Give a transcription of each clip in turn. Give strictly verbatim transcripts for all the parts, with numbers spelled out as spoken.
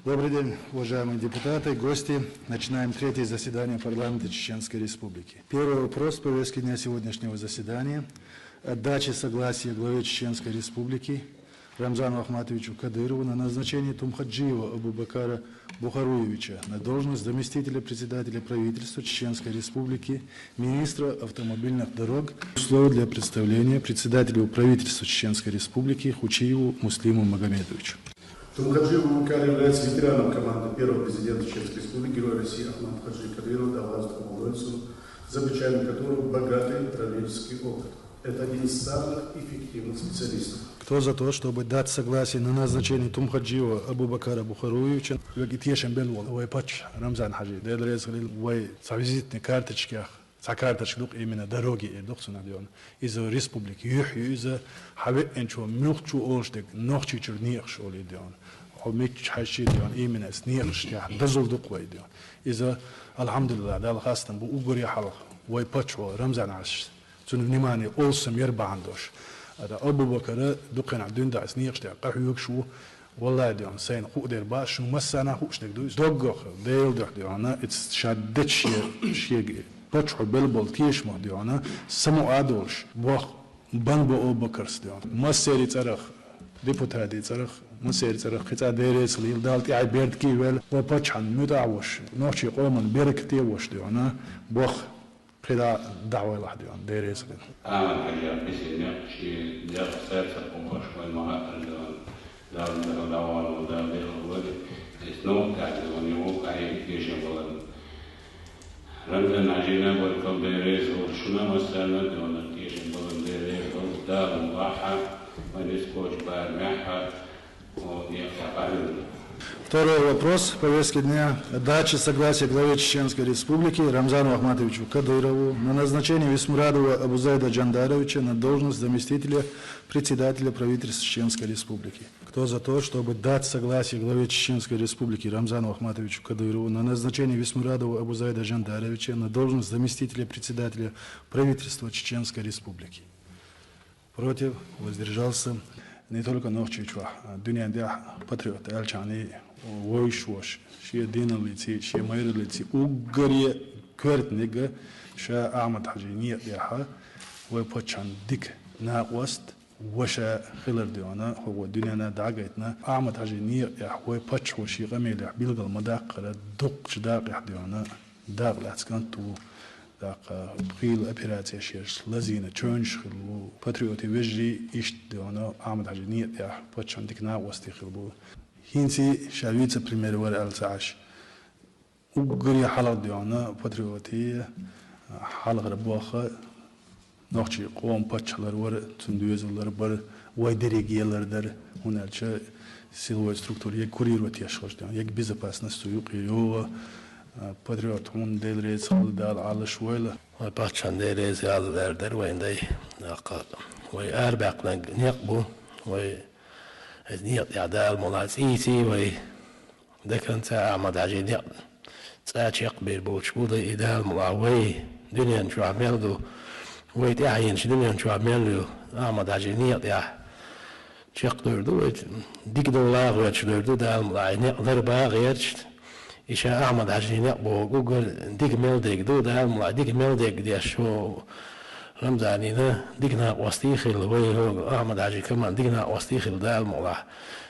Добрый день, уважаемые депутаты, гости. Начинаем третье заседание парламента Чеченской Республики. Первый вопрос повестки дня сегодняшнего заседания. О даче согласия главе Чеченской Республики Рамзану Ахматовичу Кадырову на назначение Тумхаджиева Абубакара Бухаруевича на должность заместителя председателя правительства Чеченской Республики, министра автомобильных дорог. Слово для представления председателю правительства Чеченской Республики Хучиеву Муслиму Магомедовичу. Тумхаджиев Абубакар является ветераном команды первого президента Чеченской Республики, Героя России Ахмат Хаджи Кадырова, Давлатовского Молодцу, за плечами которого богатый правительский опыт. Это один из самых эффективных специалистов. Кто за то, чтобы дать согласие на назначение Тумхаджиева Абубакара Бухаруевича? Веги тешен бел вол вай пач Рамзан Хаджи. Дел резгрил вай визитный карточках. Цхьа карточка ду-кх именно дороги, э, ду-кх цунах, дий хьона. Иза республика юхь ю, иза хьавеъначо муьлххачо олуш дерг Нохчийчуьра некъаш олий, дий хьона. Хьо мичча хьаьжча, дий хьона, именно эс некъаш тӀехь дозалла ду-кх вай, дий хьона. Иза, алхьамдулиллахӀ, Далла хастам бу уггаре хьалха вай паччахьо Рамзан Хьаджас цуьнан внимание олсам яр бахьана долуш. Ада Абу-Бакара дукхенахь дуьйна дӀа ас некъаш тӀехь къахьоьгуш ву, валлахӀи, дий хьона, сайна хууш дерг бац, шун массарна а хууш дерг ду иза. Доггах, Делан дуьхьа, дий хьона, иза ша дече шега паччахьо белла болу тешамах, дий хьона, самукъа а долуш, боху Банба Абу-Бакарс, дий хьона. Массеран цӀарах, депутатийн цӀарах, массеран цӀарах кхин цкъа дерриг а ца лийла, Далла тӀаьхье беркате а велла, вай паччахьан муьтӀахь а волуш, нохчийн къоман беркате а волуш, дий хьона, боху. КхидӀа а дӀахьойлахь, дий хьона, дерриг а ца лийла. Ахьмад-Хьаьжа кхин сен некъ шен дегӀ цӀа ца кхобуш вайн ма-хаъара, дий хьона, Далла дегӀ дӀавахана ву, Далла дегӀ вара, иза новкъа даьхна, дий хьона, юха къахьега тешам баларна. Рамзан Хьаьжина баркалла, Дела реза хуьлда шуна а массарна а, дий хьона, тешам баларна Дела реза хуьлда, Дала мукъ лахь, вайн нисса кхочу барамехь, Второй вопрос повестки дня. Дача согласия главе Чеченской Республики Рамзану Ахматовичу Кадырову на назначение Висмурадова Абузайда Джандаровича на должность заместителя председателя правительства Чеченской Республики. Кто за то, чтобы дать согласие главе Чеченской Республики Рамзану Ахматовичу Кадырову на назначение Висмурадова Абузайда Джандаровича на должность заместителя председателя правительства Чеченской Республики? Против, воздержался. Не только Нохчийчохь, а дуьнен тӀехь патриот аьлчахьана, вовшаш волуш, шен диналлиций, шен майраллиций уггаре коьртаниг ша Ахьмад-Хьаьжин некъа тӀехь вай паччахьан дика накъост, ваша хилар, дий хьона, хӀокхо дуьненна дӀа а гайтина. Ахьмад-Хьаьжин некъа тӀехь вай паччахьо шен къамелехь билгал ма-даккхара, дукхачу дакъехь, дий хьона, дакъа лаьцна кӀант ву. ТӀаккха пхийла операцеш еш лазийна чевнаш хилла ву. Патриотийн вежарий иштта, дий хьона, Ахьмад-Хьаьжин некъа тӀехь паччахьан дика накъостий хилла бу. ХӀинца ша вице-премьер вара аьлла ца Ӏаш, уггаре хьалха, дий хьона, патриотийн хьалхара боху нохчийн къоман паччахь лар вара, цуьнан доьзал лар бара, вай дерриге лар дара, хӀунда аьлча силовой структура яга курировать еш хилча, яга безопасность цу юкъе йогӀу. Патриот, хьуна Дела реза хуьлда, Дала Ӏалаш войла. Вай паччахьан Дела реза хуьлда, лар дара вайн дай. ТӀаккха вай арабаьккхинарг некъ бу, вай иза некъа тӀехь Дала мукъ лахь цӀийций вай. Деканца Ахьмад-Хьаьжин некъ цӀа чекхбийр болчу бу дай и, Дала мукъ лахь, вай дуьнен чохь мел ду, вай тӀаьхьенчу дуьнен чохь мел ю, Ахьмад-Хьаьжин некъа тӀехь чекхдевр ду вай, дика довла а гӀерташ девр ду, Дала мукъ лахь, и некъ лар бан а гӀерташ. И ша Ахьмад-Хьаьжин некъ боху уггар дика мел дерг ду, Дала мукъ лахь, дика мел дерг деш, хӀо Рамзанина дика накъостий хилла, вай хӀокху Ахьмад-Хьаьжин команда дика накъостий хилла, Дала мукъ лахь.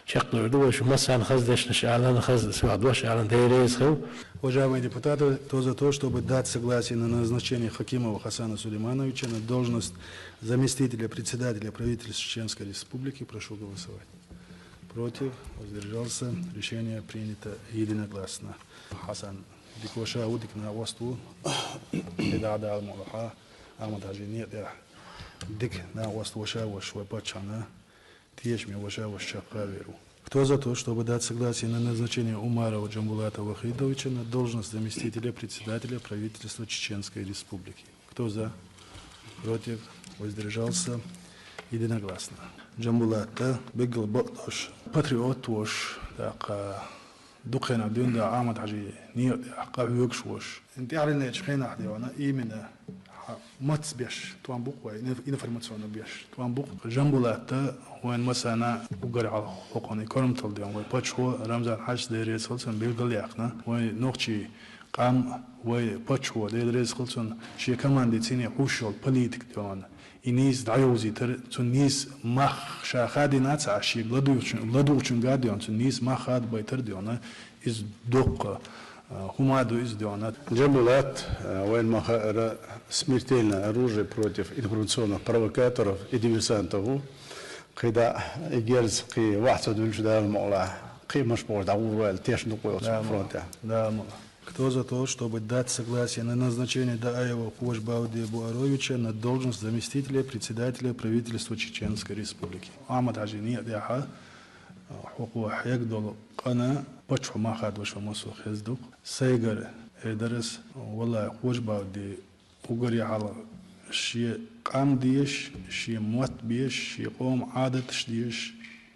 Чекхдевр ду вай, шу массарна хаза дешнаш алан, хаза сох дош алан, Дела реза хуьлда. Уважаемые депутаты, кто за то, чтобы дать согласие на назначение Хакимова Хасана Сулеймановича на должность заместителя председателя правительства Чеченской Республики, прошу голосовать. Против, воздержался. Решение принято единогласно. Хьасан дика ваша ву, дика накъост ву. И дӀа Дала мукъ лахь, Ахьмад-Хьаьжин некъа тӀехь дика накъост ваша а ваш вай паччахьна, тешаме ваша а ваш чекхвер ву. Кто за то, чтобы дать согласие на назначение Умарова Джамбулата Вахидовича на должность заместителя председателя правительства Чеченской Республики? Кто за? Против? Воздержался? Единогласно. Джамбулат, билггал бакъдолуш, патриот волуш, тӀаккха дукха хенахь дуьйна Ахьмад-Хьаьжин некъа тӀехь къахьоьгуш волуш. ТӀаьхьарчу хенахь, дий хьона, именно Мац беш, тӀом бу-кх вай, инф-, информационни беш, тӀом бу-кх. Жамбулата вайн массана уггаре хьалха хӀокхунна корматалла ден вай паччахьо Рамзан-Хьажас, Дела реза хилва цунна, билгалъяьккхина. Вай нохчий къам, вай паччахьо, Дела реза хилва цунна, шен команди цӀена хьуш йолу политика ден. И нийса дӀайовзийтар, цунна нийса мах ша хадийна ца Ӏаш, шега ладугӀучун-, ладугӀучуьнга а ден, цунна нийса мах хадабайтар ден, иза доккха, а, хӀума а ду иза ден. Жамбулат, а, вайна ма-хаъара, смертельное оружие против информационных провокаторов и диверсантов ву. КхидӀа и герз кхин вахь ца дуьллуш, Дала мукъалахь, кхин а маша бохуш дӀагӀур ву аьлла, тешна ду-кх вай оцу фронтехь. Дала мукъалахь. Кто за то, чтобы дать согласие на назначение Дааева Ходжбавди Буаровича на должность заместителя председателя правительства Чеченской Республики? Ахьмад-Хьажин некъа тӀехь, а, хӀокхо хьегна долу къа паччахьо мах хадош ван массо хезна ду-кх. Сайгара эр дара ас, валлахӀи, Ходжбавди уггаре хьалха шен къам дезаш, шен мотт безаш, шен къоман Ӏадаташ дезаш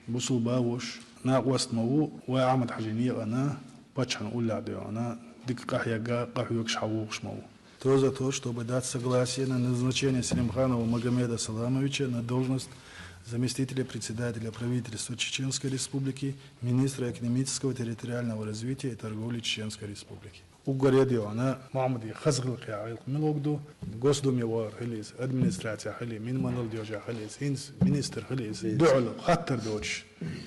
бусулба а волуш накъост ма ву, вай Ахьмад-Хьажин некъана паччахьан уллехь ден, дика къахьегна, къахьоьгуш хьан вогӀуш ма ву. Кто за то, чтобы дать согласие на назначение Селимханова Магомеда Саламовича на должность заместителя председателя правительства Чеченской Республики, министра экономического, территориального развития и торговли Чеченской Республики? Уггаре ден, Мухьаммади хаза гӀиллакхехь гӀиллакх мила вогӀу ду, Госдуме вахар хила иза, администрацехь хила, Минманалла дежа хила иза, хӀинца министр хила иза, дуьхьал хаттар доцуш.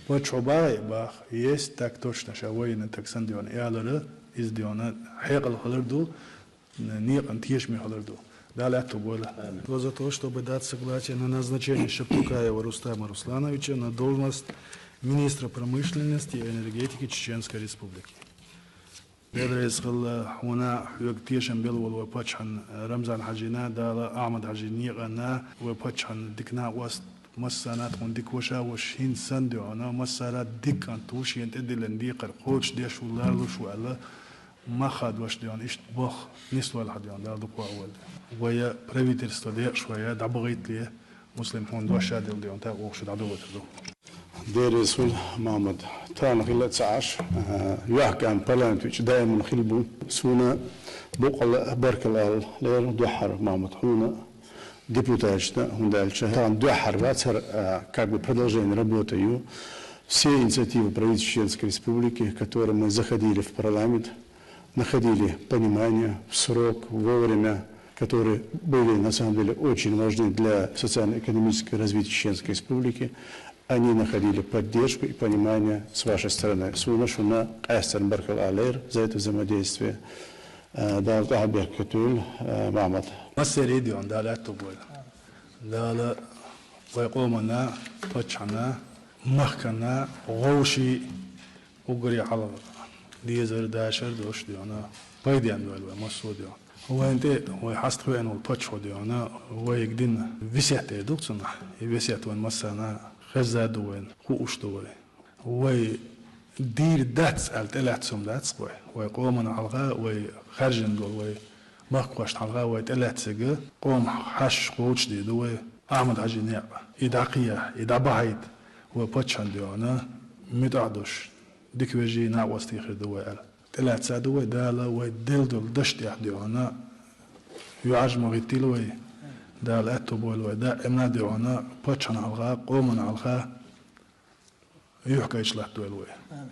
Паччахьо бахий, баха, есть так точно, ша военный так санна ден, ялара, иза ден, хьекъал хилар ду, некъан тешаме хилар ду. Дала аьтту бойла. Кто за то, чтобы дать согласие на назначение Шаптукаева Рустама Руслановича на должность министра промышленности и энергетики Чеченской Республики? Дела реза хилла хьуна, хьоьга тешам белла волу вай паччахьан Рамзан-Хьажина, Дала Ахьмад-Хьажин некъана, вай паччахьан дика накъост, массарна тхуна дика ваша а ваш, хӀинца санна ден, массара а дика кӀант ву, шена тӀедиллина декхар кхочушдеш ву, ларлуш ву аьлла, мах хадош ден, иштта боху нислойла хьан ден, Дала дукха вахавойла. Вай правительство декъаш вай дӀабахийтале, Муслим, хьуна дош а делла ден, тӀаккха вовшах дӀадохуьйтур ду. Дела реза хуьлда, Махьмад. Тахана хилла а ца Ӏаш, а, юьхькӀант парламент вича даиман хилла бу. Суна боккъала а баркалла ала лерина дуьххьара, Махьмад, хьуна, депутаташна, хӀунда аьлча тахана дуьххьара вац хӀара, а, как бы продолжение работы ю. Все инициативы правительства Чеченской Республики, которые мы заходили в парламент, находили понимание в срок, вовремя, которые были на самом деле очень важны для социально-экономического развития Чеченской Республики, они находили поддержку и понимание с вашей стороны. Суна шуна къаьсттина баркалла ала лерина за это взаимодействие. Э, Дала тӀаьхье беркат дойла, э, Махьмад. Массеран а ден, Дала аьтту бойла. Дала вай къомана, паччахьана, махкана, вовшийн уггаре хьалха дезар, дашар долуш ден, пайденна дойла вай массо а ден. Вайна тӀе вай хьастахвеана волу паччахьо ден, вайга дина весет эр ду-кх цунах. И весет вайн массарна хезна а ду вайна, хууш а ду вай. Вай дийр дац аьлла тӀелаьцна хӀума дац-кх вай. Вай къомана хьалха, вай хаьржина долу вай махкахошна хьалха вай тӀелаьцнарг къоман хьашт кхочушдийр ду вай, Ахьмад-Хьажин некъ. И дӀакхехьа, и дӀабахьийта вай паччахьна ден, муьтӀахь долуш, дика вежарий, накъостий хир ду вай аьлла. ТӀелаьцна а ду вай, Дала вай делла долу дашна тӀехь ден, юьхьӀаьржа ма гӀиттийла вай. Дала аьтту бойла вай даимна а ден, паччахьна хьалха, къомана хьалха, юьхькӀайчу латтадойла вай. Амин.